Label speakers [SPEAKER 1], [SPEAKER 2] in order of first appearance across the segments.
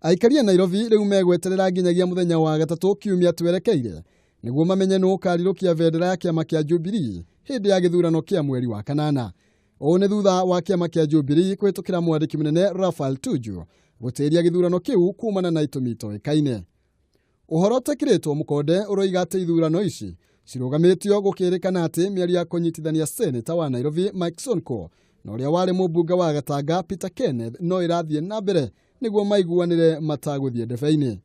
[SPEAKER 1] Aikari a Nairobi rĩu megweterera nginyagia mũthenya wa gatatũ kiumia twerekeire nĩguo mamenye nũ ũkarirũkia bendera ya kĩama kĩa Jubilee hĩndĩ ya gĩthurano kĩa mweri wa kanana. Ũũ nĩ thutha wa kĩama kĩa Jubilee kũhĩtũkĩra mwandĩki mũnene Raphael Tuju gũtĩria gĩthurano kĩu kumana na itũmi itoĩkaine. Ũhoro ũtekĩrĩtwo mũkonde ũroiga atĩ ithurano ici cirũgamĩtio gũkĩrĩkana atĩ mĩario ya kũnyitithania seneta wa Nairobi Mike Sonko na ũrĩa warĩ mũmbunge wa Gatanga Peter Kenneth no ĩrathiĩ na mbere nĩguo maiguanĩre matagũthiĩ ndebe-inĩ.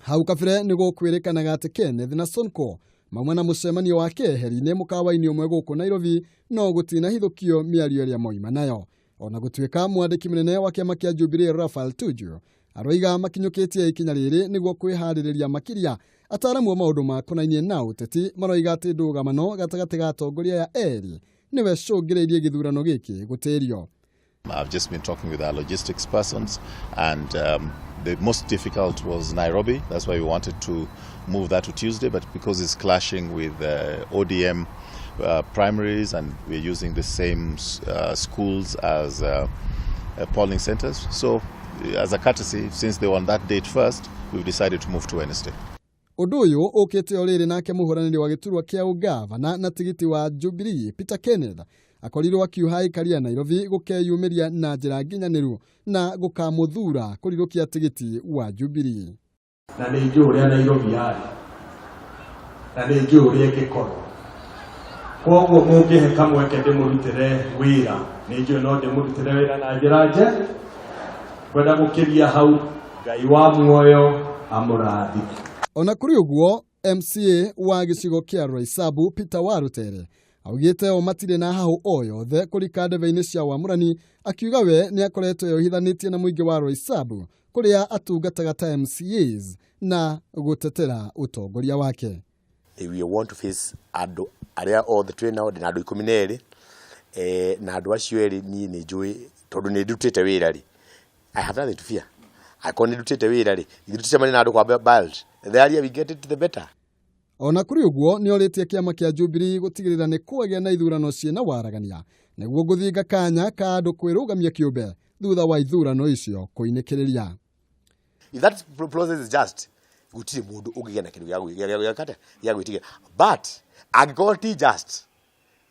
[SPEAKER 1] Hau kabere nĩ gũkwĩrĩkanaga atĩ Kenneth na Sonko mauma na mũcemanio wa keheri-inĩ mũkawa-inĩ ũmwe gũkũ Nairobi no gũtinahithũkio mĩario ĩrĩa moima nayo. Ona gũtuĩka mwandĩki mũnene wa kĩama kĩa Jubilee Raphael Tuju aroiga makinyũkĩtie ikinya rĩrĩ nĩguo kwĩharĩrĩria makĩria, ataramu a maũndũ makonainie na ũteti maroiga atĩ ndũgamano gatagatĩ ga atongoria aya erĩ nĩwe cũngĩrĩirie gĩthurano gĩkĩ gũtĩrio.
[SPEAKER 2] I've just been talking with our logistics persons, and the most difficult was Nairobi. That's why we wanted to move that to Tuesday, but because it's clashing with ODM primaries and we're using the same schools as polling centers. So, as a courtesy, since they were on that date first, we've decided to move to Wednesday.
[SPEAKER 1] Ũndũ ũyũ ũkĩte o rĩrĩ nake mũhũranĩri wa gĩturwa kĩa ũgavana na tigiti wa Jubilee Peter Kenneth akorirwo akiuha aikari a Nairobi gũkeyumĩria na njĩra nginyanĩru na gũkamũthura kũrirũkia tigiti wa Jubilee.
[SPEAKER 3] Na nĩ njũĩ ũrĩa Nairobi yarĩ na nĩ njũĩ ũrĩa ĩngĩkorwo, koguo mũngĩhe kamweke ndĩmũrutĩre wĩra, nĩ njũĩ no ndĩmũrutĩre wĩra na njĩra nje kwenda gũkĩria hau. Ngai wa muoyo amũrathime.
[SPEAKER 1] Ona kũrĩ ũguo, MCA wa gĩcigo kĩa Roysambu Peter Warutere augĩte o matirĩ na hahũ o yothe kũrika ndebe-inĩ cia wamũrani, akiuga we nĩ akoretwo eyohithanĩtie na mũingĩ wa Roysambu kũrĩa atungataga ta MCAs na gũtetera ũtongoria wake.
[SPEAKER 4] We want to face andũ arĩa othe twĩ nao. Ndĩ na andũ 12, na andũ acio erĩ niĩ nĩ njũĩ tondũ nĩ ndutĩte wĩra rĩ, I have nothing to fear. Angĩkorwo nĩ ndutĩte wĩra rĩ, ithuĩ tũcemanie na andũ kwa ballot, the earlier we get it, the better.
[SPEAKER 1] Ona kũrĩ ũguo, nĩ orĩtie kĩama kĩa Jubilee gũtigĩrĩra nĩ kwagĩa na ithurano ciĩna waragania nĩguo gũthinga kanya ka andũ kwĩrũgamia kĩũmbe thutha wa ithurano icio kũinĩkĩrĩria.
[SPEAKER 4] If that process is just, gũtirĩ mũndũ ũngĩgĩa na kĩndũ gĩa gwĩtigĩra, but angĩkorwo ti just,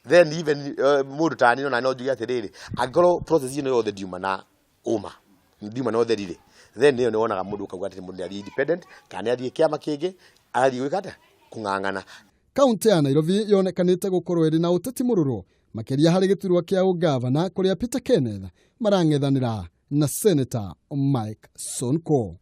[SPEAKER 4] then even mũndũ ta niĩ no njuge atĩrĩrĩ, angĩkorwo process ĩno yothe ndiuma na ũma, ndiuma na ũtheri rĩ, then ĩyo nĩ wonaga mũndũ ũkauga atĩ mũndũ nĩ athiĩ independent kana nĩ athiĩ kĩama kĩngĩ arathiĩ gwĩka atĩa, kũng'ang'ana.
[SPEAKER 1] Kaunti ya Nairobi yonekanĩte gũkorwo ĩrĩ na ũteti mũrũrũ makĩria harĩ gĩturwa kĩa ũgavana kũrĩa Peter Kenneth marang'ethanĩra na Senator Mike Sonko.